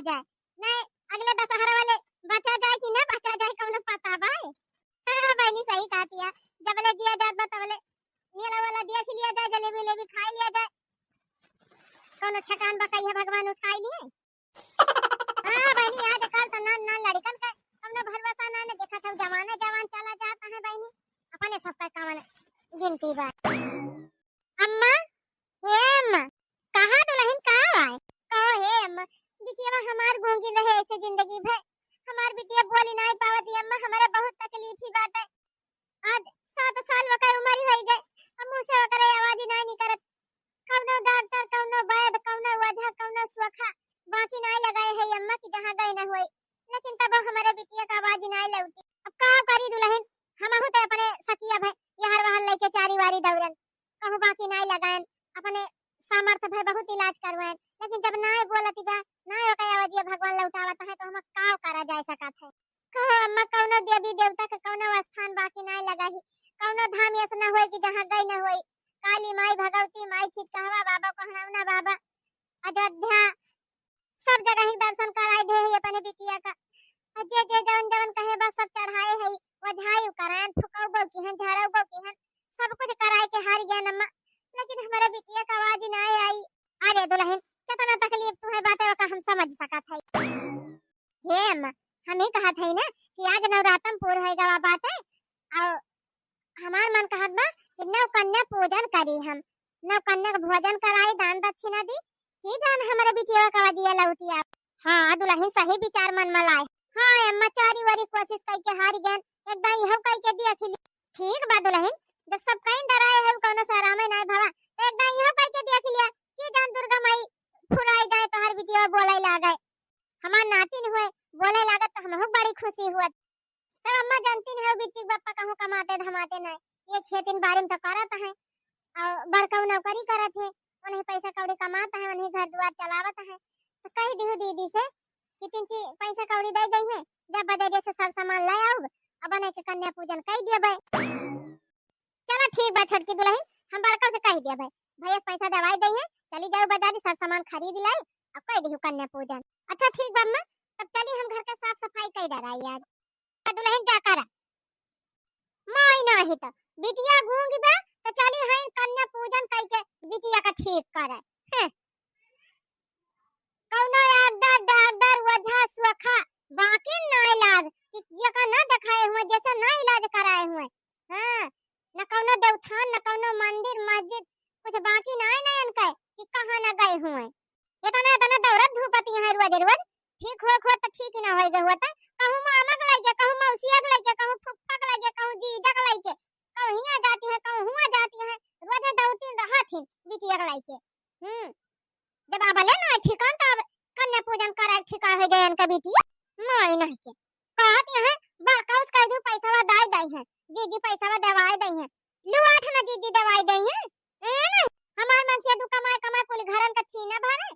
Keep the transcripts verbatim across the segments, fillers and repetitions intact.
जाए, नहीं अगले दशहरा वाले बचा जाए कि ना बचा जाए, कौनो पता बा? हाँ बहिनी, सही कहतिया, जबले जिया जात बा तबले मेला वाला देख लिया जाए, जलेबी उलेबी खाई लिया जाए, कौनो ठेकान बा कहिया भगवान उठाई लिए। हाँ बहिनी, आजकल तो ना ना लड़कन का कौनो भरोसा ना, ना देखत हौ जमाना जवान चला जाता है बहिनी, अपने सबका कवन गिनती बा। अम्मा, हे अम्मा, कहाँ दुलहिन कहाँ आए? कहो हे अम्मा, बिटिया हमार गूंगी रहे ऐसे जिंदगी भर, हमार बिटिया बोली नाई पावत ही अम्मा, हमारे बहुत तकलीफ ही बाटे। आज सात साल वका उम्र ही होई गए, अब मुँह से वकरे आवाज ही नाई निकरत। कौनो डॉक्टर, कौनो वैद, कौनो ओझा, कौनो सोखा बाकी नाई लगाए है अम्मा कि जहाँ गए न होई, लेकिन तब हमारे बिटिया का आवाज ही नाई लौटी। अब का करी दुलहिन, हमहू तो अपने सकिया भय यहर वहर लेके चारी वारी दौड़न, कहूँ बाकी नाई लगायन, अपने सामर्थ भय बहुत इलाज करवायन, लेकिन जब नाई बोलती बा, नाई ओकर आवाजिया भगवान लौटावत है, तो हम का करा जाए सकत है? कहो अम्मा, कौनो देवी देवता के कौनो स्थान बाकी नाई लगाही, कौनो धाम ऐसा न होई कि जहाँ गई न होई। काली माई, भगवती माई, छिटकहवा बाबा, कोहड़ौना बाबा, अयोध्या, सब जगह ही दर्शन कराई दे है अपने बिटिया का। और जे जे जवन जवन कहे बस सब चढ़ाए है, ओझाई करायन, फुकौबो की हन, झरौबो की हन, सब कुछ कराए के हार गया अम्मा, लेकिन हमारे बिटिया का आवाज ना आई। अरे दुलहिन, कितना तकलीफ तू है बाटे का हम समझ सकत है। हे अम्मा, हम ही कहत है ना कि आज नवरातम पूर होए गवा बाटे, और हमार मन कहत बा कि नव कन्या पूजन करी हम, नव कन्या के भोजन कराई, दान दक्षिणा दी, कि जान हमरे बिटिया का आवाजिया लौटी आवे। हाँ दुलहिन, सही विचार मन में लाए। हाँ अम्मा, चारी वारी कोशिश कई के हार गए, एक दाई इहो कई के देख ली। ठीक बा दुलहिन, जब सब कहीं डराए है कौनो सरामे नाय भवा, तो एक दाई इहो कई के देख लिया कि जान दुर्गा माई फुराई जाए, तोहर बिटिया बोले लागे, हमार नातिन हुए बोले लागत तो हमहू बड़ी खुशी हुआ। तब अम्मा जानती नहीं हो बिट्टी के बप्पा कहूँ कमाते धमाते नहीं, ये खेतिन बारिन तो करत है, और बड़का नौकरी करत है, उन्हीं पैसा कौड़ी कमात है, उन्हीं घर दुआर चलावत है। तो कही दिहु दीदी से कि तिनची पैसा कौड़ी दे गई है, जब बजारे से सर सामान ले आउब, अब बने के कन्या पूजन कई दियबे। चला ठीक बा छोटकी दुलहिन, हम बड़का से कही दियबे, भैया से पैसा देवाई दे है, चली जाओ बजारे सर सामान खरीद लाई, अब कई दिहु कन्या पूजन। अच्छा ठीक बा अम्मा, तब चली हम घर का साफ सफाई कई डराई आज। दुलहिन जा करा। माई नाही त बिटिया गूंगी बा, त चली हईन कन्या पूजन कई के बिटिया का ठीक करे। हैं। कौनो डॉक्टर, डॉक्टर, ओझा, सोखा बाकी ना इलाज, कि जेका ना देखाए हुए, जैसे ना इलाज कराए हुए। हाँ, न कौनो देवथान, न कौनो मंदिर, मस्जिद, कुछ बाकी ना है नयन के, कि कहाँ न गए हुए। इतना, इतना दौड़त धूपत यहाँ रोज, रोज। ठीक हो, हो तो ठीक ही ना होए गए होता। कहूँ मामा के लइके, कहूँ मौसिया के लइके, कहूँ फुफ्फा के लइके, कहूँ जीजा के लइके, कहूँ हियाँ जाती है, कहूँ हुआँ जाती है, रोज दौड़ती रहत ही बिटिया के लइके। हम्म, जब अब ले ना ठिकान, तब कन्या पूजन करे ठिका हो जाए इनका बिटिया। माई नहीं के कहत यहाँ बड़का उसका दू पैसा दाई दाई है, जीजी पैसा दवाई दई है, लुआठ ना जीजी दवाई दई है। ए नहीं, हमार मन से दू कमाए कमाए कुल घरन का छीना भरे,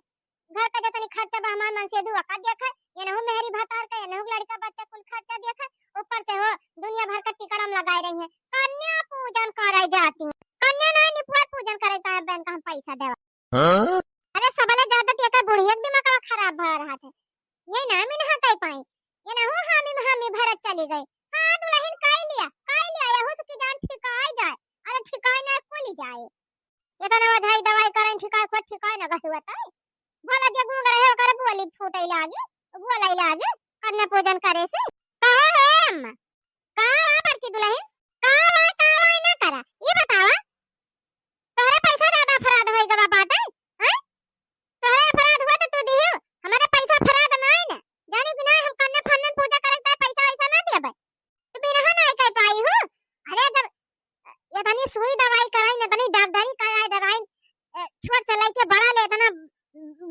घर का जतनी खर्चा बा हमार मन से दू ओका देखे, ये नहु मेहरी भतार का, ये नहु लड़का बच्चा कुल खर्चा देखे, ऊपर से हो दुनिया भर का टिकड़म लगाए रही है। कन्या पूजन करे जाती, कन्या नहीं निपुआर पूजन करे ताहे बहन का हम पैसा देवा। हाँ? अरे सबले ज्यादा तो एकर बुढ़िया के दिमागवा खराब भय रहत है। ये ना मिनहा कह पाई, ये ना हो हामी में हामी भरत चली गई। हाँ दुलहिन कह लिया, कह लिया, यहू से की जान ठिकाई जाए। अरे ठिकाई ना कुली जाए। ये तो ना ओझाई दवाई करें ठिकाई खोट ठिकाई ना गहुआ तई। भला जे गूंग रहे ओकर बोली फूटे लागी, बोले लागी, कन्या पूजन करे से। कहो हे अम्मा, का बा बड़की दुलहिन? का बा, का बा ना करा? ई बतावा, तोहरे पैसा ज्यादा अपराध होई गवा बाटे, हैं? तोहरे अपराध हुआ तो तू दिहू, हमारे पैसा अपराध ना है ना। जानी कि ना हम कन्या फन्नन पूजा करे के पैसा वैसा ना दिया बे। तू बिना ना कह पाई हो। अरे जब इतनी सुई दवाई कराई, इतनी डॉक्टरी कराई, डराई, ए, छोट से लेके बड़ा ले इतना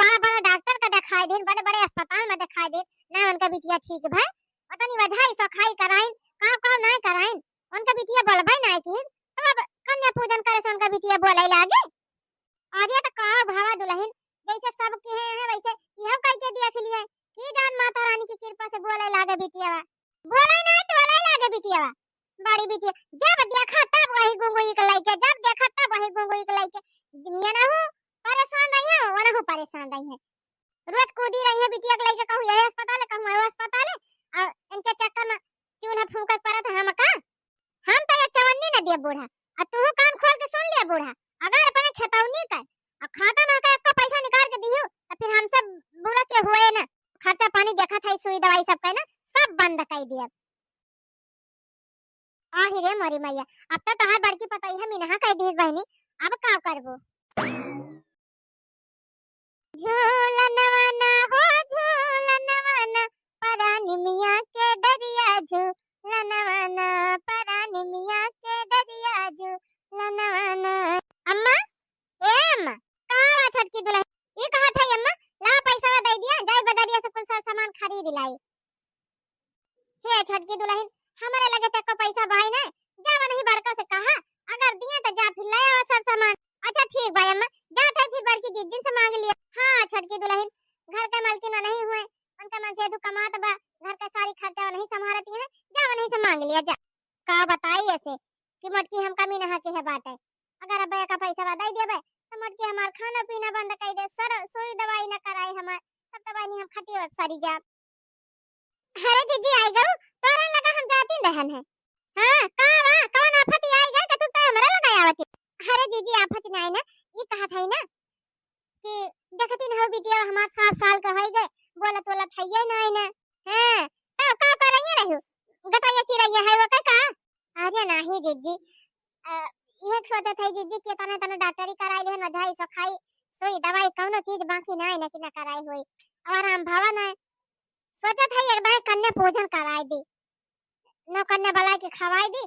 बड़ा बड़ा डॉक्टर का दिखाई दिन, बड़े बड़े अस्पताल में दिखाई दिन, ना उनका बिटिया ठीक भय। पता नहीं वजह ऐसा खाई कराइन, काम काम ना कराइन, उनका बिटिया बोलबे ना की। तब अब कन्या पूजन करे से उनका बिटिया बोले लागे। अरे तो का भवा दुलहिन, जैसे सब किहे हैं वैसे इहो कह के देख लिए कि जान माता रानी की कृपा से बोले लागे बिटिया। बोले ना टोले लागे बिटिया। बड़ी बिटिया जब देखा तब वही गुंगुई के लइके, जब देखा तब वही गुंगुई के लइके। ये नहु परेशान रही है, वो नहु परेशान रही है। रोज कूदी रही है बिटिया के लइके, न दिया बूढ़ा। अब तू कान खोल के सुन लिया बूढ़ा, अगर अपने खेतौनी का और खाता ना का एक्को पैसा निकाल के दिहू, तो फिर हमसे बुरा के हुए ना। खर्चा पानी देखत है, सुई दवाई सब का ना, सब बंद कर दिया। आही रे मोरी मैया, अब तो तोहार बड़की पतोहिया मिनहा कह दीस बहिनी, अब का करबो? झूलनवा ना हो झूलनवा ना, परानी मिया के डरिया झूलनवा ना, परानी मिया के डरिया झूलनवा ना। अम्मा, ए अम्मा, का बा छोटकी दुल्हन? ई कहत है अम्मा, ला पैसा दे दिया, जाई बजरिया से कुल सर सामान खरीद लाई। हे छोटकी दुल्हन, हमरे लगे तक को पैसा बाई ना, जा वनही बड़का से कहा, अगर दिए तो जा फिर ले आवा सर सामान। अच्छा ठीक बा अम्मा, जात है फिर बड़की जिज्जी से मांग लिया। हाँ छोटकी दुल्हन, घर के मालकिन वनही हुए, उनका मन से तू कमात बा, घर का सारी खर्चा वनही संभालती है, जा वनही से मांग लिया जा। का बताई ऐसे कि मोटकी हमका मिनहा के है बाटे, अगर अब का पैसा दे देबे तो मोटकी हमार खाना पीना बंद कर दे, सर सुई दवाई न कराए हमार, सब दवाई नहीं हम खटिए अब सारी जा। अरे जीजी आई गऊ, तोरा लगा हम जाती रहन है। हाँ, का बा, कवन आफत आई गए कि तू तो हमरा लगा आवती? अरे जीजी आफत नहीं ना, ई कहत है ना कि देखती न हो बिटिया हमार सात साल का होई गए, बोलत बोलत है ये नहीं ना। हाँ, तो का करइया रहू? गटैया चिरैया है वो का? अरे नहीं जीजी, अ, ये सोचत है जीजी कि तने तने डॉक्टरी कराई लेहन, ओझाई सोखाई, सुई दवाई कौनो चीज बाकी नहीं ना कि ना कराई हुई। अब आराम भवन है, सोचत है एक बार कन्या पूजन कराई दी, नौ कन्या बलाई के खवाई दी,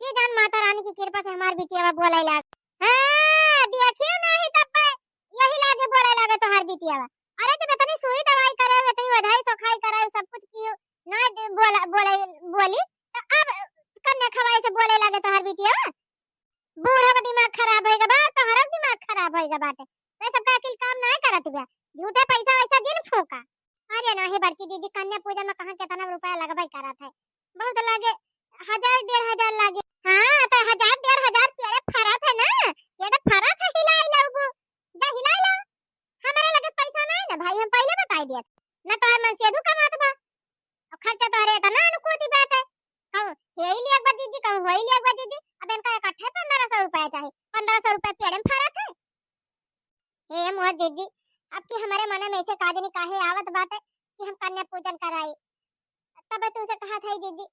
कि जान माता रानी की कृपा से हमार बिटिया बोले लाग। हाँ, देखियो नहीं तब पे यही लागे बोले लागे तोहार बिटिया। अरे तुम इतनी सुई दवाई करे, इतनी ओझाई सोखाई करे, सब कुछ कियो, ना बोला, बोले, बोली, तो अब कन्या खवाई से बोले लागे तोहार बिटिया। बूढ़ा का दिमाग खराब होएगा बा, तोहरा दिमाग खराब होएगा बाटे। तो सबका अकिल काम ना करत बा, झूठे पैसा वैसा जिन फूका। अरे नाही बड़की जीजी, कन्या पूजा में कहाँ कितना रुपया लगबे करत है, बहुत लागे, हजार डेढ़ हजार लागे। हाँ तो हजार डेढ़ हजार पेड़े फरत है ना, पेड़े फरत है, हिलाई लेबू, जा हिलाई लो। हमारे लगे पैसा नहीं ना भाई, हम पहले बताई दिया था। ना तोहर मन से दू कमात बा, और खर्चा तोहरे इतना अनुकूति बाटे, कहूँ हे ही लिया बा जीजी, कहूँ हो ही लिया बा जीजी। अब इनका इकट्ठे पन्द्रह सौ रुपया चाही, पन्द्रह सौ रुपया पेड़े में फरत है। हे मोर जीजी, अब की हमारे मन में ऐसे काजनी काहे आवत बाटे कि हम कन्या पूजन कराई? तब तू से कहा था जीजी,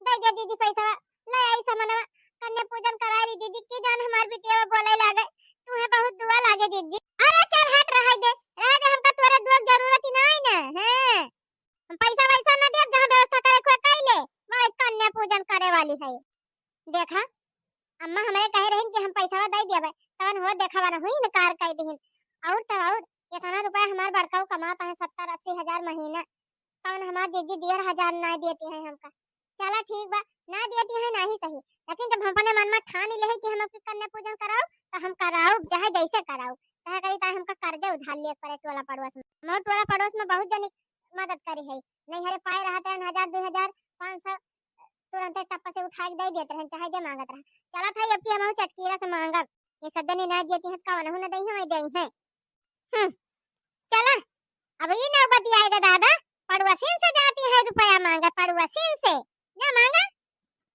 दे दे जीजी पैसा, ले आई सामानवा, कन्या पूजन कराई ली जीजी, की जान हमार बिटिया बोले लागे, तू है बहुत दुआ लागे जीजी। अरे चल हट, रह दे, रह दे, हमका तोरे दुआ के जरूरत ही नहीं ना है। हम पैसा वैसा न देब, जहाँ व्यवस्था करे खोए कई ले, वही कन्या पूजन करे वाली है। देखा, अम्मा हमरे कहे रहिन कि हम पैसा दे देबे, तवन हो देखा वाला हुई इनकार कर दिहिन। और तो और, इतना रुपया हमार बड़काऊ कमाता है, सत्तर अस्सी हजार महीना, तवन हमार जीजी डेढ़ हजार ना देती है हमका। चला ठीक बा, ना देती है ना ही सही, लेकिन जब हम अपने मन में ठान ले कि हम आपकी कन्या पूजन कराओ, तो हम कराओ, चाहे जैसे कराओ, चाहे कही चाहे हमका कर्जे उधार लिए पड़े टोला पड़ोस में। हमारे टोला पड़ोस में बहुत जनी मदद करी है, नहीं हरे पाए रहते हैं हजार, दो हजार, पाँच सौ, तुरंते टप्पा से उठा के दे देत रहन, चाहे जे मांगत रहन। चला था अब की हम चटकीला से मांगब, ये सब जने ना देती है, कवन हूँ न दई है, वही दई है। हम्म, चला, अब ये नौबत आएगा दादा, पड़ोसिन से जाती है रुपया मांगा, पड़ोसिन से ना मांगा।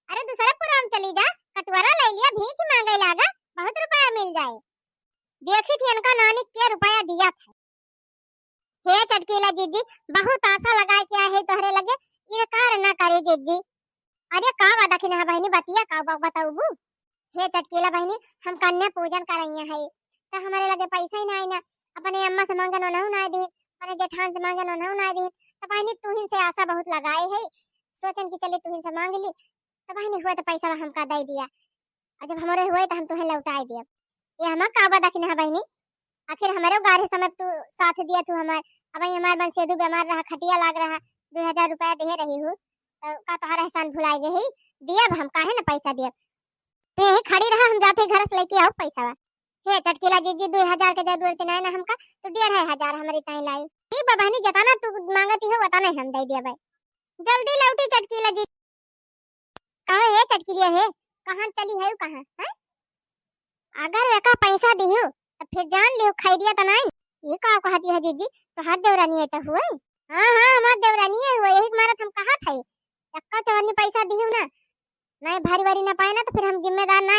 अरे दूसरे पुराम चली जा, कटोरा ले लिया, भीख मांगे लागा, बहुत रुपया मिल जाए। देखी थी इनका नानी के रुपया दिया था। हे चटकीला जीजी, बहुत आशा लगा के आए है तोहरे लगे, इनकार ना करे जीजी। अरे का बा दखिनहा बहिनी, बतिया का बा, बताऊबू? हे चटकीला बहिनी, हम कन्या पूजन करइया है, तो हमारे लगे पैसा ही ना आई ना, अपने अम्मा से मांगन ओनहु ना दी, अपने जेठान से मांगन ओनहु ना दी, तो बहिनी तू ही से आशा बहुत लगाए है, सोचन कि चले तू ही से मांग ली, तो बहिनी हुए तो पैसा हमका दे दिया, और जब हमारे हुए तो हम तुहे लौटाए दिया। ये हमार का बा दखिनहा बहिनी, आखिर हमारे गारे समय तू साथ दिया तू हमार। अब ये हमार मनसेधु बीमार रहा, खटिया लाग रहा, दो हजार रुपया दे रही हूँ, तो का तोहरा एहसान भुलाए गए ही? दियब हम, काहे न पैसा दियब? तू यही खड़ी रहा, हम जाते घर से लेके आओ पैसा। हे चटकीला जीजी, दो हजार के जरूरत नहीं ना हमका, तू डेढ़ हजार हमारी ताई लाई। ठीक बा बहिनी, जितना तू मांगती हो उतना ही हम दे दिया भाई। जल्दी लौटी चटकीला जीजी। कहे हे चटकीलिया हे, कहाँ चली है कहाँ, हैं? अगर एका पैसा दिहू, तो फिर जान लिहू खैरिया तो नहीं। ये का कहती है जीजी, तोहार देवरानी है तो हुए? हाँ, हाँ, हमार देवरानी है हुए, यही के मारत हम कहा था। एक्का चवन्नी पैसा दिहू ना, नहीं भारी वारी ना पाए ना, तो फिर हम जिम्मेदार ना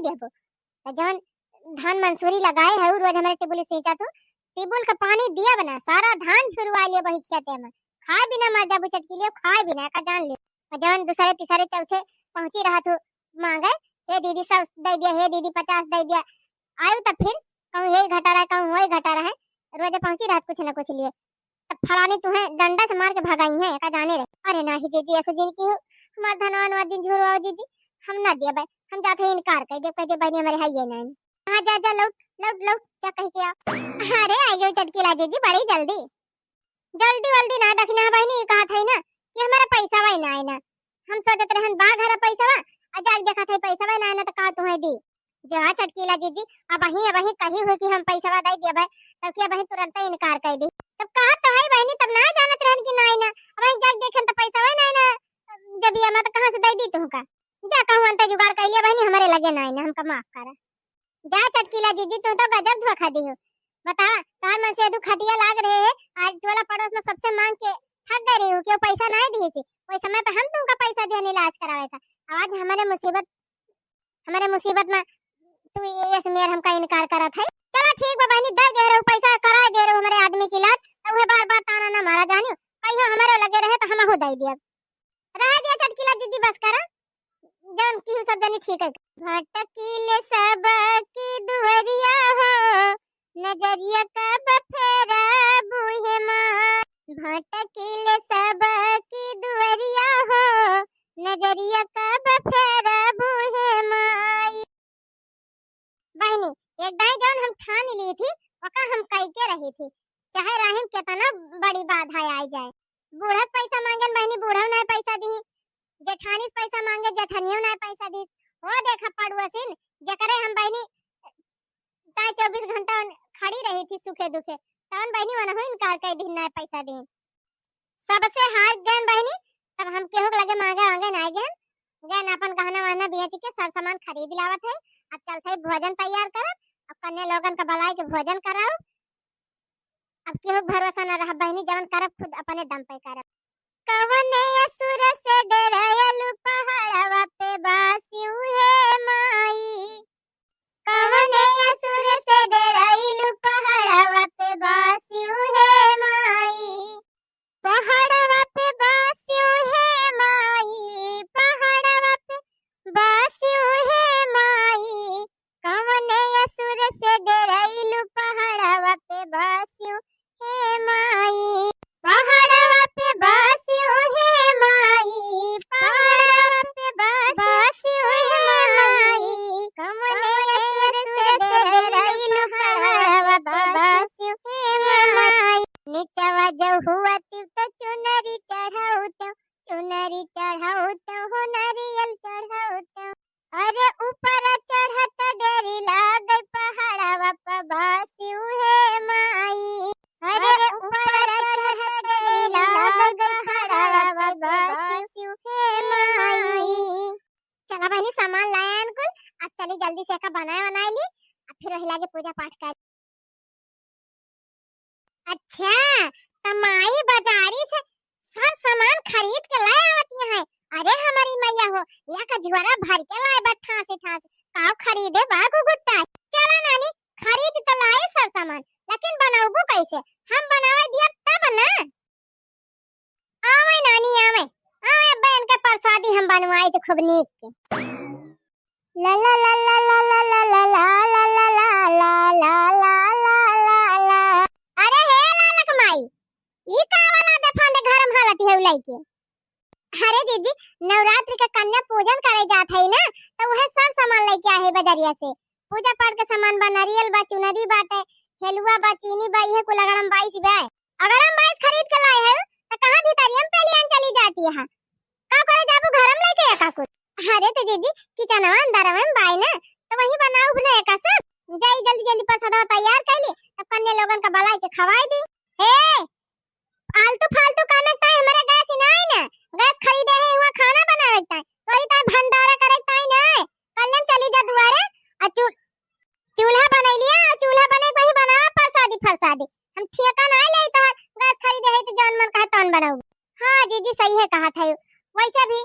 देबो। त जवन धान मंसूरी लगाए है, उ रोज हमरे टिबुल सींचा तू, टिबुल का पानी दिया बना, सारा धान झुरवा लियो बही खेते में। खाए बिना मर जाबू चटकीलिया, खाए बिना, एका जान ले। और जवन दूसरे, तीसरे, चौथे पहुँची रहा तू मांगे, "हे दीदी, सौ दे दिया, हे दीदी, पचास दे दिया।" आयु त फिर कहूँ यही घटा रहे, कहूँ वही घटा रहे, रोजे पहुँची रहत कुछ न कुछ लिए। तब फलानी तुहे डंडा से मार के भगाई है, एका जाने रहे। अरे नाही जीजी, ऐसे जिन की हो, हमार धनवा नवा दिन झुरवाओ जीजी, हम ना दिया भाई, हम जाते हैं इनकार कर दे, कह दे बहनी हमारे है ये नहीं। हाँ जा जा, लौट लौट लौट, जा कह के आ। अरे आई गई चटकीला जीजी बड़ी जल्दी। जल्दी वल्दी ना दखिना है बहनी, ई कहत है ना कि हमारा पैसा वही ना आए ना। हम सोचत रहन बा घर पैसा वा, आ जाके देखत है पैसा वही ना आए ना, तो कहा तुहे दी। जा चटकीला जीजी, अबही, अबही कही हुई कि हम पैसा वा दे दिया भाई, तब कि अबही तुरंत इनकार कर दी। तब कहत तो है बहनी, तब ना जानत रहन कि ना आए ना, अबही जाके देखन तो पैसा वही ना आए ना। जब ये मत कहाँ से दे दी तुमका, जा कहूँ अंत जुगाड़ कर लिया बहनी, हमारे लगे ना आए ना, हमका माफ करा। जा चटकीला जीजी, तू तो गजब धोखा दी हो। बतावा, तोहर मन से दू खटिया लाग रहे है, आज टोला पड़ोस में सबसे मांग के थक गए रही हूँ कि वो पैसा ना दिए थी, वही समय पे हम तुमका पैसा दिया इलाज करावे का। अब आज हमारे मुसीबत, हमारे मुसीबत में तू ये से मेर हमका इनकार करत है। चला ठीक बा बहनी, दे दे रहू पैसा, कराए दे रहू हमारे आदमी की इलाज, तो वह बार बार ताना ना मारा जानियो, कहियो हमारे लगे रहे तो हमहू दे दिया। रह दिया चटकीला जीजी, बस करा, जौन की सब जनी ठीक है। भटकीले सब की दुआरिया हो, नजरिया कब फेरबू हे माई। भटकीले सब की दुआरिया हो, नजरिया कब फेरबू हे माई। बहनी, एक दाई जौन हम ठान ली थी, ओका हम कई के रही थी, चाहे राहिम केतना बड़ी बाधा आई जाए। बूढ़ा से पैसा मांगन बहनी, बूढ़ा ना पैसा दी, जेठानी से पैसा मांगे, जेठनियो ना पैसा दी। वो देखा पड़ुआसिन, जकरे हम बहनी ताई चउबीस घंटा खड़ी रही थी सुखे दुखे, तवन बहनी वनहु इनकार कर दी, ना पैसा दी। सबसे हार गए बहनी, तब हम केहू के लगे मांगे वांगे ना गए। गए अपन गहना वहना बेच के सर सामान खरीद लावत है। अब चलत है भोजन तैयार करब, अब कन्या लोगन का बुलाए के भोजन कराओ। अब केहू के भरोसा ना रहा बहनी, जवन करब खुद अपने दम पे करब। कवने असुर से डरायलु पहाड़वा पे बासी उहे माई। कवने असुर से डरायलु पहाड़वा पे बासी उहे माई। पहाड़वा पे बासी उहे माई, पहाड़वा पे बासी उहे माई। कवने असुर से डरायलु पहाड़वा पे बासी उहे माई। पहाड़वा पे बासी उहे माई, पहाड़वा पे बासी उहे माई। कवने असुर से डरायलु पहाड़वा पे बासी उहे माई। निचवा जो हुआ तिव तो चुनरी चढ़ाऊ तो, चुनरी चढ़ाऊ तो हो नारियल चढ़ाऊ तो। अरे ऊपर चढ़त डेरी लागे पहाड़वा पे बासी उहे माई। अरे ऊपर चढ़त डेरी लागे पहाड़वा पे बासी उहे माई। चला बहनी, सामान लाए अनुकुल, अब चली जल्दी से एका बनाए बनाए ली, अब फिर वही लागे पूजा पाठ कर। अच्छा, त माई बाजारी से सब सामान खरीद के ले आवत है। अरे हमारी मैया हो, या का झोरा भर के लाए बा ठासे ठासे। काव खरीदे बा गुगुट्टा। चला नानी, खरीद तो लाए सब सामान, लेकिन बनौबू कैसे? हम बनावे दिया तब ना। आवे नानी आवे, आवे अब्बा, इनके प्रसादी हम बनवाई तो खूब नीक के। ला ला ला ला। अरे हे लालक माई, ई का वाला दफान दे घर में हालत है उलाई के? अरे जीजी, नवरात्रि के कन्या पूजन करे जात है ना, तो वह सब सामान लेके आए बजरिया से। पूजा पाठ के सामान बा, नारियल बा, चुनरी बाटे, हेलुआ बा, चीनी बा, इहे कुल अगड़म बाईस बा। अगड़म बाईस खरीद के लाए है, तो कहाँ भितरिया में पहले आन चली जाती है? का करे जाबू घर में लेके एका कुल? अरे तो जीजी, किचनवा अंदरवा में बाई ना, तो वही बनाऊ बने एका सब। जाई जल्दी जल्दी प्रसादवा तैयार कर ली, तब कन्या लोगन का बलाई के खवाई दी। हे, आलतू फालतू काम में ताई हमारा गैस ही ना आई ना, गैस खरीदे है हुआ खाना बनावे के ताई, तोरी ताई भंडारा करे के ताई ना। कल हम चली जा दुआरे, आ चू-, चूल्हा बनाई लिया, आ चूल्हा बने के वही बनावा प्रसादी फरसादी। हम ठेका ना ले तोहर, गैस खरीदे है तो जौन मन कहे तौन बनाऊ। हाँ जीजी, सही है कहा था। वैसे भी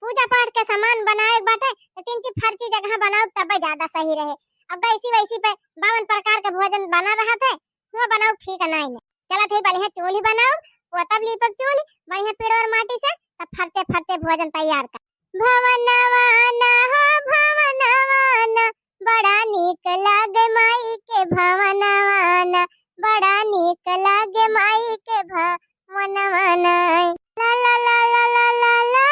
पूजा पाठ के सामान बनाए बाटे, तो तीन ची फर्ची जगह बनाउब तब ज्यादा सही रहे। अब गैसी वैसी पे बावन प्रकार के भोजन बना रहत है, हुआ बनाउब ठीक नाई न। चलत है बढ़िया चूल्ही बनाउब, पोतब लीपब चूल्ही बढ़िया पिड़ोर माटी से, तब फर्चे फर्चे भोजन तैयार कर। भवनवा ना हो भवनवा ना, बड़ा नीक लागे माई के भवनवा ना, बड़ा नीक लागे माई के भवनवा ना। ला ला ला ला ला ला।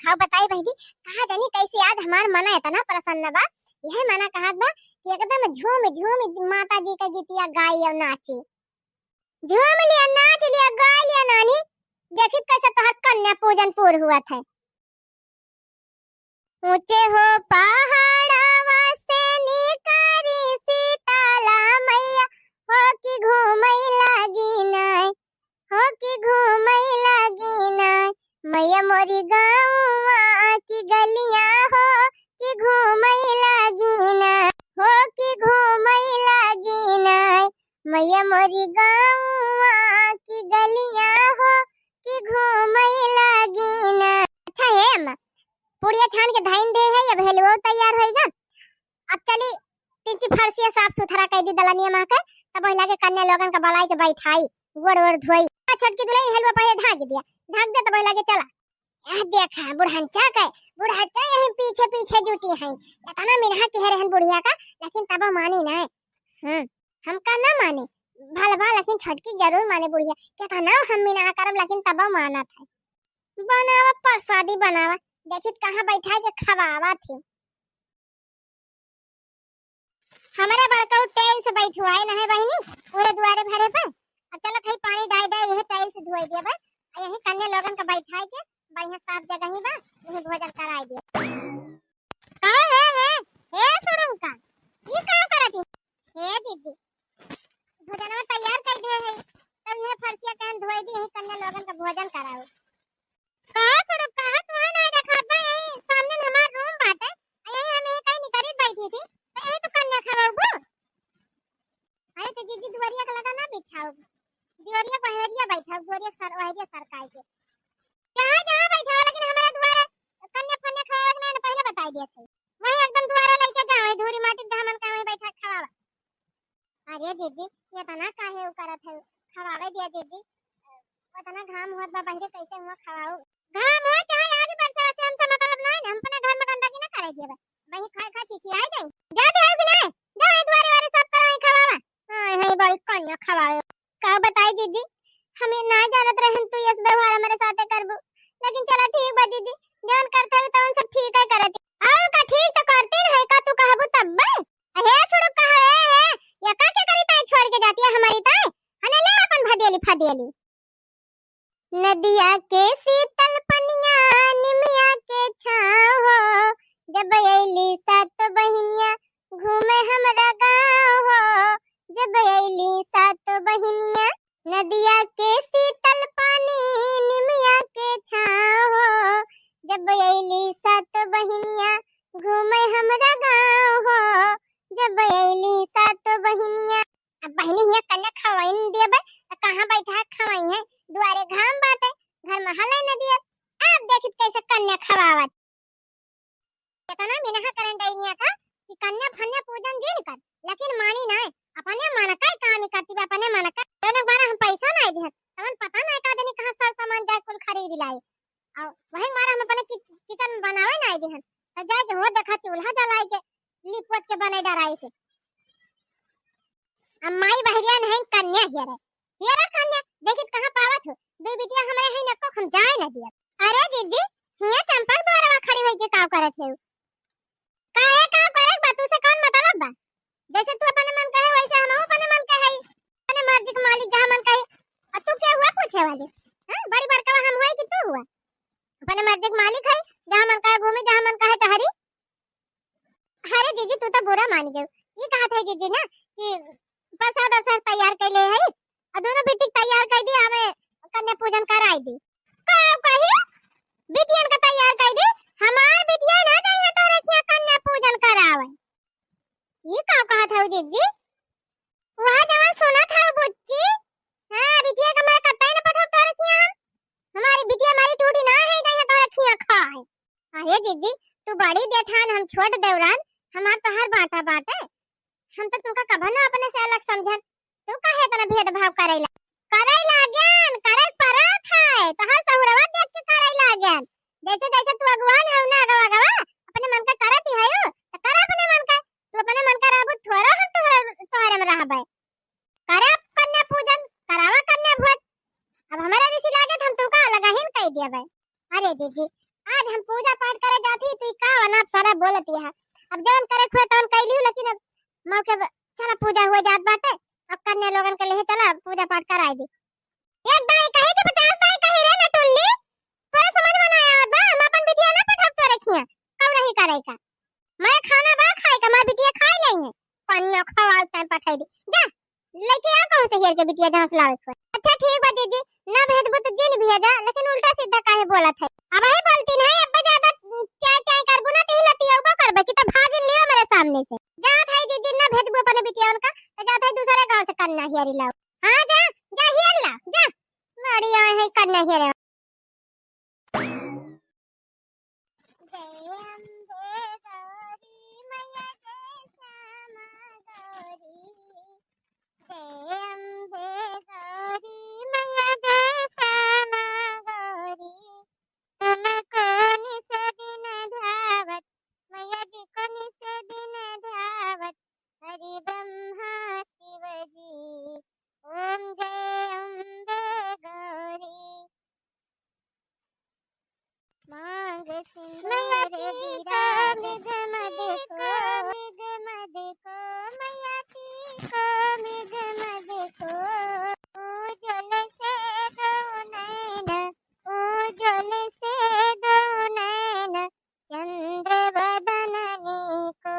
खाओ बताई बहिनी, कहाँ जानी कैसे आज हमार मना इतना प्रसन्न बा। यह मना कहत बा कि एकदम झूम झूम माता जी का गीतिया गाई और नाची। झूम लिया, नाच लिया, गाय लिया नानी, देखी कैसे तोहर कन्या पूजन पूर हुआ था। ऊंचे हो पहाड़वा से निकारी शीतला मैया, हो कि घूमै लागी नाय, हो कि घूमै लागी नाय, मैया मोरी गाँवा की गलियाँ हो कि घूमै लागी नाय, हो कि घूमै लागी नाय, मैया मोरी गाँवा की गलियाँ हो कि घूमै लागी नाय। अच्छा हे अम्मा, पुड़िया छान के धाइन दे है, अब हलवो तैयार होइगा। अब चली, तिची फरसिया साफ सुथरा कइ दी दलनिया मा के, तब वही लागे कन्या लोगन का बलाई के बैठाई, गोड़ ओड़ धोई। आ छोटकी दुलही हलवा पहिले ढाक दिया, ढाक दे तब वही लागे चला। यह देखा बुढ़ंचा के, बुढ़ंचा यही पीछे पीछे जुटी हैं। इतना मिनहा के रहन बुढ़िया का, लेकिन तब मानी नहीं। हम्म, हमका ना माने, भल भल, लेकिन छोटकी जरूर माने बुढ़िया। कितना हम मिनहा करब, लेकिन तब मानत है। बनावा प्रसादी बनावा, देखित कहाँ बैठा के खवावा थे। हमरे बड़कऊ टेल से बैठवाए न है बहिनी, पूरे दुआरे भरे पे। अब चलत है पानी डाई डाई यही टेल से धोई दिया बा। आ यही कन्या लोगन का बैठाए के बढ़िया साफ जगह ही बा, यही भोजन कराए दिया। का है, है, हे सुड़ंका, ई का करत है? हे दीदी, भोजनवा तैयार कर दे है, तब यह फरसिया कहन धोई दी, यही कन्या लोगन का भोजन कराओ। का सुड़ंका, कहाँ तुहार ना रखा बा, यही सामने हमार रूम बाटे, आ यही हम यही कहीं निकरित बैठी थी, तो यही तो कन्या खवाबू। अरे तो जीजी दुआरिया का लगा ना बिछाओ, दुआरिया पहरिया बैठाओ, दुआरिया सर, वहरिया सरकाए के। जहाँ, जहाँ बैठाओ, लेकिन हमारा दुआरे कन्या फन्या खवावे के ना, पहले बताई दिया थे। वही एकदम दुआरे लेके जाओ, वही धूरी माटी जहाँ मन का वहीं बैठा खवावा। अरे जीजी, ये तना काहे उ करत है, खवावे दिया जीजी। उतना घाम होत बा, बहिरे कैसे हुआ खवाऊ? घाम हो चाहे आगे बरसा से हमसे मतलब नहीं, हम अपने घर में गंदगी ना करे दिए बा। वही खा खा चिचियाई जाई। जा दे हो कि नहीं? जा ये दुआरे वारे सब करो, वही खवावा। हाय हाय, बड़ी कन्या खवावे। का बताई जीजी, हमें ना जानत रहन तू यस व्यवहार हमारे साथे करबू, लेकिन चला ठीक बा जीजी, जौन करत हवे तवन सब ठीक है करत। और का ठीक तो करते रहे, का तू कहबू तब बे? अहे सुड़ुक कहा रे है, ये का के करी ताई छोड़ के जाती है हमारी ताई? अने ले अपन भदेली फदेली। नदिया के शीतल पनिया, निमिया के छाँव हो, जब अइली सात बहिनिया, घूमे हमरा गाँव हो, जब अइली सात बहिनिया। नदिया के शीतल पानी, निमिया के छाँव हो, जब अइली सात बहिनिया, घूमे हमरा गाँव हो, जब अइली सात बहिनिया। अब बहिनी हिया कन्या खवाइन देबे, त कहाँ बैठा खवाई है? दुआरे घाम बाटे, घर में हलै न दिए। अब देखित कैसे कन्या खवावत। इतना मिनहा करन डैनिया का कि कन्या फन्या पूजन जिन कर, लेकिन मानी नाय, अपने मन का काम ही करती बा, अपने मन का। जौन एक बार हम पैसा नाय दिहन, तवन पता नाय का देनी कहाँ सर सामान जाए कुल खरीद लाई। और वही मारा हम अपने कि-, किचन में बनावे नाय दिहन, तो जाए के हो देखा चूल्हा जलाई के, लिपवत के बने डराई से। अब माई बहरिया नहीं कन्या हियर है। हियर है कन्या, देखित कहाँ पावत हो। दुई बिटिया हमारे हैं नको हम जाए न दिया। अरे जीजी, हिया चंपक द्वारवा खड़ी होई के काव करत है? काहे काव करे बा? तू से कौन मतलब बा? जैसे तू अपने मन कहे वैसे हमहू अपने मन कहे, अपने मर्जी के मालिक जहाँ मन कहे। और तू क्या हुआ पूछे वाले? हाँ, बड़ी बड़का हम हुए कि तू हुआ? अपने मर्जी के मालिक है, जहाँ मन कहे घूमे, जहाँ मन कहे टहरी। अरे जीजी, तू तो बुरा मान गयो। ये कहत है जीजी ना कि प्रसाद वरसाद तैयार कर ले है, और दोनों बिटिया के तैयार कर दी, हमें कन्या पूजन कराई दी। का कही? बिटियन का तैयार कर दी, हमार बिटिया ना जाई है तोहरे खिया कन्या पूजन करावे। ये का कहत है जीजी? वह जवन सुनत है बुच्ची, हाँ, बिटिया के मैं कतई न पठब तोरे खिया हम। हमारी बिटिया हमारी टूटी ना है, जाइए तोरे खिया खाए। अरे जीजी, तू बड़ी जेठान, हम छोट देवरान, हमार तोहार बाटा बाटे। हम तो तुमका कभो ना अपने से अलग समझन, तू काहे इतना भेदभाव करैला? करै लागेन, करै परत है, तोहार सहुरवा देख के करै लागेन। जैसे जैसे तू अगुवान हौ ना, अगवा अगवा, अपने मन का करत ही हौ, तो कर अपने मन का। तू अपने मन का रहबू, थोड़ो हम तोहरे, तोहरे में रहबै। करा कन्या पूजन, करावा कन्या भोज। अब हमारा ऋषि लागे तो हम तुमका अलग ही कह दिया भाई। अरे जीजी, आज हम पूजा पाठ करे जाती, तू का वना सारा बोलती है। अब जवन करे खोए तवन कैली हूँ, लेकिन अब मौके ब-, चला पूजा हुए जात बाटे, अब कन्या लोगन के लिए चला पूजा पाठ कराए दी। एक दाई कही कि पचास दाई कही रे नटुल्ली, तोरे समझ में ना आवत बा, हम अपन बिटिया ना पठाब तोरे खिया, कौरही करे का। मारे खाना बा खाए का, मार बिटिया खाए नहीं है, कन्या खवाल टाइम पठाई दी, जा। लेके आ कहूँ से हेर के बिटिया जहाँ से लावे के होए। अच्छा ठीक बा जीजी, ना भेजबू तो जिन भेजा, लेकिन उल्टा सीधा काहे बोलत है? अब ही बोलती नहीं, अब ज्यादा चाय चाय करबू ना तो ही लतियौबा करबे कि तो भागिन लियो मेरे सामने से। जात है जीजी, ना भेजबू अपने बिटिया उनका, तो जात है दूसरे गाँव से कन्या हेरी लाओ। हाँ जा, जा हेर ला, जा। बड़ी आए है कन्या हेरे। जय अम्बे गौरी मैया, जय श्यामा गौरी। जय अम्बे गौरी मैया, जय श्यामा गौरी। तुमको निस दिन ध्यावत, मैया जी को निस दिन ध्यावत, हरि ब्रह्मा शिव जी। ओम जय अम्बे गौरी। मांग सिंदूर मैया टीका गिरा मिघ मद को, मिघ मद को, मैया टीका मिघ मद को। उज्जवल से दो नैन, उज्जवल से दो नैन, चंद्र वदन नीको।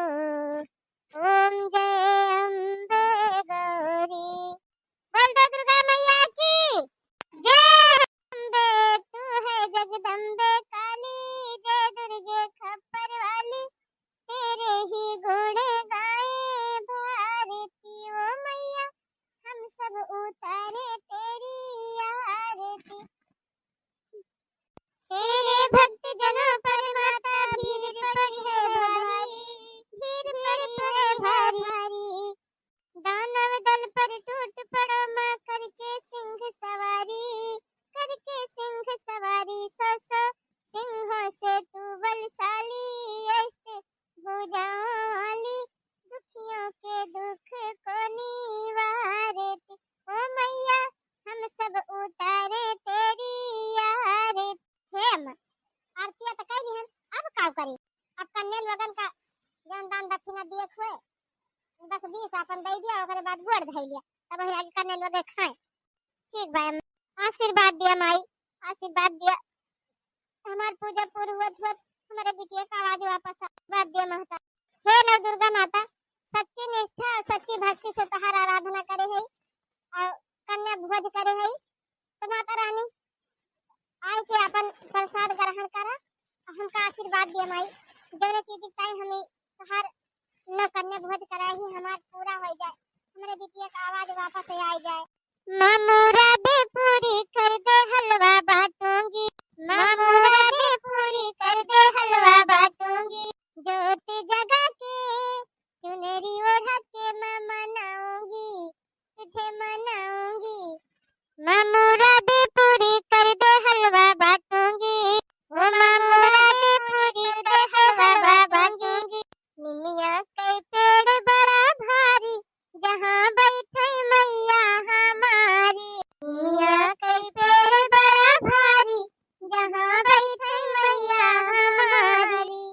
ओम जय अम्बे गौरी। बोल दो दुर्गा मैया की जय। अम्बे तू है जगदम्बे काली, जय दुर्गे खप्पर वाली, तेरे ही गुण गाए भारती। ओ मैया हम सब उतारे तेरी आरती। तेरे भक्त जनों पर माता भीड़ पड़ी है भारी, भीड़ पड़ी है भारी। दानव दल पर टूट पड़ो माँ करके सिंह सवारी, करके सिंह सवारी। सौ सौ सिंहों से तू बलशाली, अष्ट भुजाओं वाली, दुखियों के दुख को निवारती। ओ मैया हम सब उतारे तेरी आरती। हे अम्मा, आरतिया त कइली हन, अब का करी? अब कन्या लोगन का जौन दान दक्षिणा दिए हुए, दस बीस अपन दे दिया, ओकरे बाद गोड़ धइ लिया, तब वही आगे कन्या लोग खाए। ठीक बा अम्मा, आशीर्वाद दिया माई, आशीर्वाद दिया। हमार पूजा पूर हुअत हुअत हमारे बिटिया का आवाज वापस आ, आशीर्वाद दिया माता। हे नव दुर्गा माता, सच्ची निष्ठा और सच्ची भक्ति से तहार आराधना करे है और कन्या भोज करे है, तो माता रानी आए के अपन प्रसाद ग्रहण करा, हमका आशीर्वाद दिया माई। जौने चीज ताई हमें तहार न कन्या भोज कराई ही हमार पूरा हो जाए, हमरे बिटिया का आवाज वापस आ जाए। माँ मुरादे पूरी कर दे, हलवा बांटूंगी। माँ मुरादे पूरी कर दे, हलवा बांटूंगी। जोत जगा के, चुनरी ओढ़ा के मैं मनाऊंगी, तुझे मनाऊंगी। माँ मुरादे पूरी कर दे, हलवा बांटूंगी। ओ माँ मुरादे पूरी कर दे, हलवा बांटूंगी। निमिया के पेड़ बड़ा भारी, जहाँ बैठे मैया हमारी। निमिया के पेड़ बड़ा भारी, जहाँ बैठे मैया हमारी।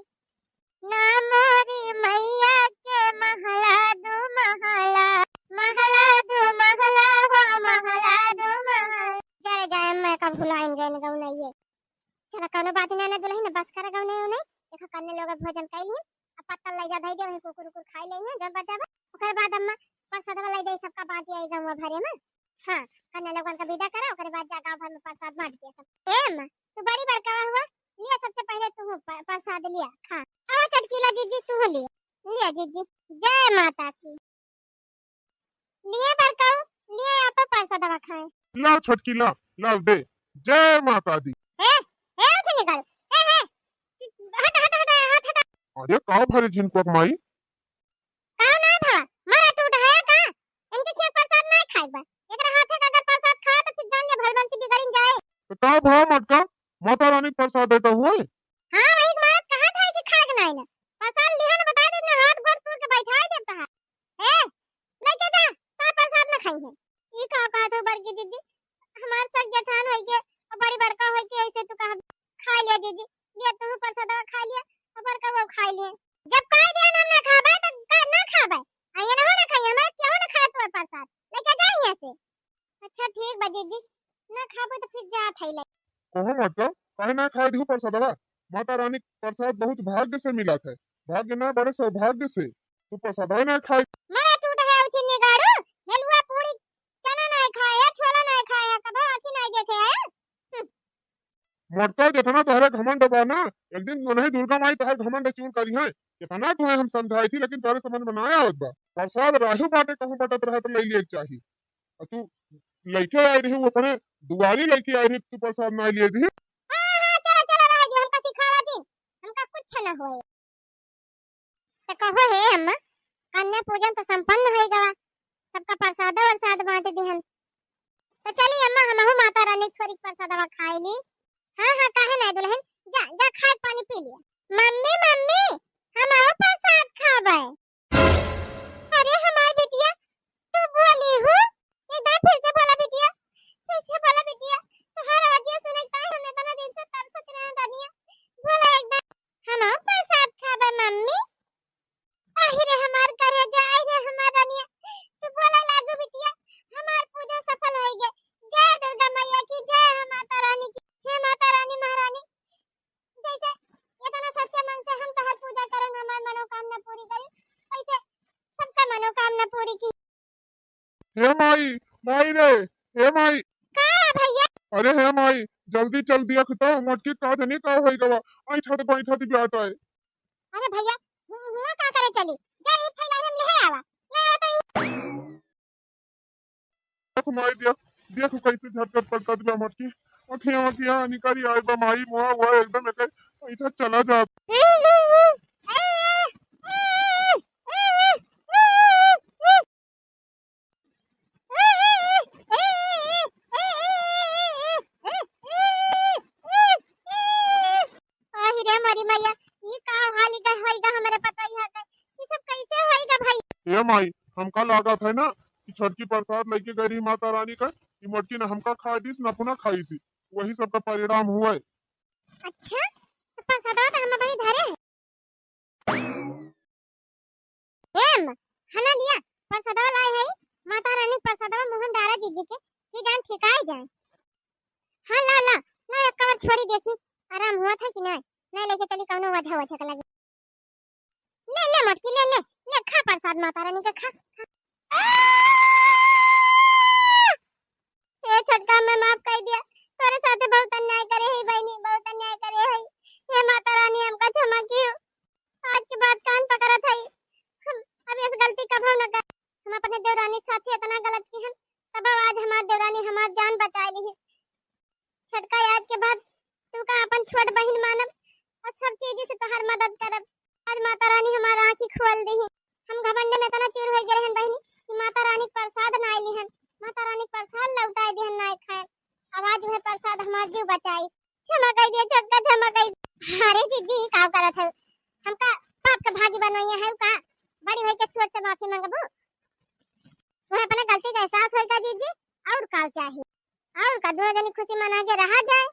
ना मोरी मैया के महला दू महला, महला दू महला हो, महला दू महला। जा रे जा, मैं का भुलाइन गइन गौनइये। चला कौनो बात ना, ना दुलहिन, बस कर गौनइये नहीं। देखा कन्या लोग भोजन कैली, अब पत्तल ले जा धई दे, वहीं कुकुर उकुर खाई लेइहैं, जब बचावा। ओकर बाद अम्मा प्रसादवा ले दे, सबका बांटी आई गाँव भरे में। हाँ, कन्या लोगन का विदा करा, ओकरे बाद जा गाँव भर में प्रसाद बांट दिया सब। ए अम्मा, तू बड़ी बड़का हुआ, लिया सबसे पहले तू प-, प्रसाद लिया, खा। आओ चटकीला जीजी, तू लिया, लिया जीजी। जय माता की। लिए बड़काऊ, लिए आप प्रसादवा खाए। लाओ छोटकी, लाओ, लाओ दे। जय माता दी। ए, ए, उठ निकल। ए, ए, हट, हट, हट, हाथ हटा। अरे का भरे झिनकुआ के माई? का ना था? मरा टूट है का? इनके खेत प्रसाद नहीं खाए बा। एकरा हाथे का अगर प्रसाद खाए तो फिर जान ले भलबंसी बिगड़िन जाए। तो का भा मटका? माता रानी के प्रसाद देता हुए? हाँ, वही मारत कहा था कि खाए के नहीं ना। प्रसाद लिहन बता दे ना, हाथ गोड़ तोड़ के बैठाए देता है। ए, लेके जा, का प्रसाद न खाई है। ई का कहत हो बड़की जीजी, हमार सग जेठान होई के, और बड़ी बड़का होई के, ऐसे तू कहा खा लिया जीजी, लिया तू प्रसाद खा लिया, और बड़का वो खा लिए। जब कह दिया ना, ना खाबे, तो का ना खाबे। आ ये ना हो ना खाई, हमारे केहू ना खाए तू प्रसाद, लेके जा यहाँ से। अच्छा ठीक बा जीजी, ना खाबो तो फिर जात है ले। कहो माता, काहे ना खाए दिहु प्रसादवा? माता रानी के प्रसाद बहुत भाग्य से मिलत है, भाग्य ना बड़े सौभाग्य से। तू प्रसादवा ना खाए। मरा टूट है उछिन्नी गाड़ू, हेलुआ पूरी चना ना खाए है, छोला ना खाए है, कभो आँखी ना देखे है। हम्म। मरता जितना तोहरे घमंड बा ना, एक दिन उन्हें दुर्गा माई तोहर घमंड चूर करी है। कितना तुम्हें हम समझाई थी, लेकिन तोहरे समझ में ना आवत बा। प्रसाद राहु बाटे कहूँ बटत रहे तो ले लिए के चाही। और तू लइके आई रही, वो अपने दुआरी लइके आई रही, तू प्रसाद ना लिए दी। हाँ, हाँ, चला, चला, रह दे, हमका सिखावा जिन, हमका कुछ ना होए। तो कहो हे अम्मा, कन्या पूजन तो संपन्न होई गवा, सबका प्रसाद वरसाद बांट दिहन। तो चली अम्मा, हमहू माता रानी के थोड़ी प्रसादवा खाई ली। हाँ, हाँ, काहे ना दुल्हन, जा, जा खाए पानी पी लिया। मम्मी, मम्मी, हमहू प्रसाद खाबे। अरे हमार बिटिया, तू बोली हूँ? एक बार फिर से बोला बिटिया, फिर से बोला बिटिया। तोहार आवाजिया सुने के हम इतना दिन से तरसत रहे रनिया। बोला एक बार। हम प्रसाद खाबे मम्मी। आहि रे हमार करेजा, आहि रे हमार रनिया। तू बोला लागू बिटिया, हमार पूजा सफल होई गए। जय दुर्गा मैया की, जय हो माता रानी की। हे माता रानी महारानी, जैसे इतना सच्चे मन से हम तोहर पूजा करन, हमार मनोकामना पूरी करी, वैसे सबका मनोकामना पूरी की। हे माई, माई रे, हे माई। का है भैया? अरे हे माई, जल्दी चल दिया तो, मटकी का जनी का होई गवा, ऐठत बैठत जात है। अरे भैया, हु-, हुआ का करे चली? जा ई फैला हम ले आवा, ले आवा तो ई। देख माई, देख, देख कैसे झटकत पटकत बा मटकी। अखियाँ, अखियाँ निकरी आए बा माई, मुआ हुआ एकदम एकर ऐसा चला जात। आहि रे मोरी मैया, ई का हाल का होइगा हमरे पतोहिया के? ई सब कैसे होइगा भाई? ए माई, हमका लागत है ना कि छोटकी प्रसाद लेके गई रही माता रानी का, ई मोटकी ने हमका खा दीस, नपुना खाई सी, वही सबका परिणाम हुआ है। अच्छा, तो प्रसादवा तो हम वही धरे है। एम, हना लिया, प्रसादवा लाए है, माता रानी प्रसादवा मुहन डारा जीजी के, की जान ठिकाए जाए। हाँ, ला, ला, ला, एक कवर छोड़ी देखी, आराम हुआ था कि नहीं, नहीं लेके चली कौनो वजह वजह के लगे। ले, ले, मोटकी, ले, ले, ले, खा प्रसाद माता रानी का, खा, खा। आ! ए छोटका, मैं माफ कर दिया, तोरे साथे बहुत अन्याय करे है बहनी, बहुत अन्याय करे है। हे माता रानी, हमका क्षमा कियो। आज के बाद कान पकड़त है, हम अब इस गलती कभो न कर। हम अपने देवरानी के साथे इतना गलत की हन, तब आज हमार देवरानी हमार जान बचाए ली है। छोटका, आज के बाद तू का अपन छोट बहिन मानब और सब चीज से तोहार मदद करब। आज माता रानी हमार आँखी खोल दी। हम घमंड में इतना चूर हो गए रहन बहिनी कि माता रानी के प्रसाद ना आइली हन, माता रानी के प्रसाद लौटाए दिहन ना खाए। अब आज वह प्रसाद हमार जीव बचाई। क्षमा कर दिया छोटका, क्षमा कर दिया। अरे जीजी, ई का करत है? हमका पाप के भागी बनवैया है का? बड़ी होई के ईश्वर से माफी मांगबू। वह अपने गलती का एहसास होई का जीजी? और का चाहिए? और का, दोनों जनी खुशी मना के रहा जाए।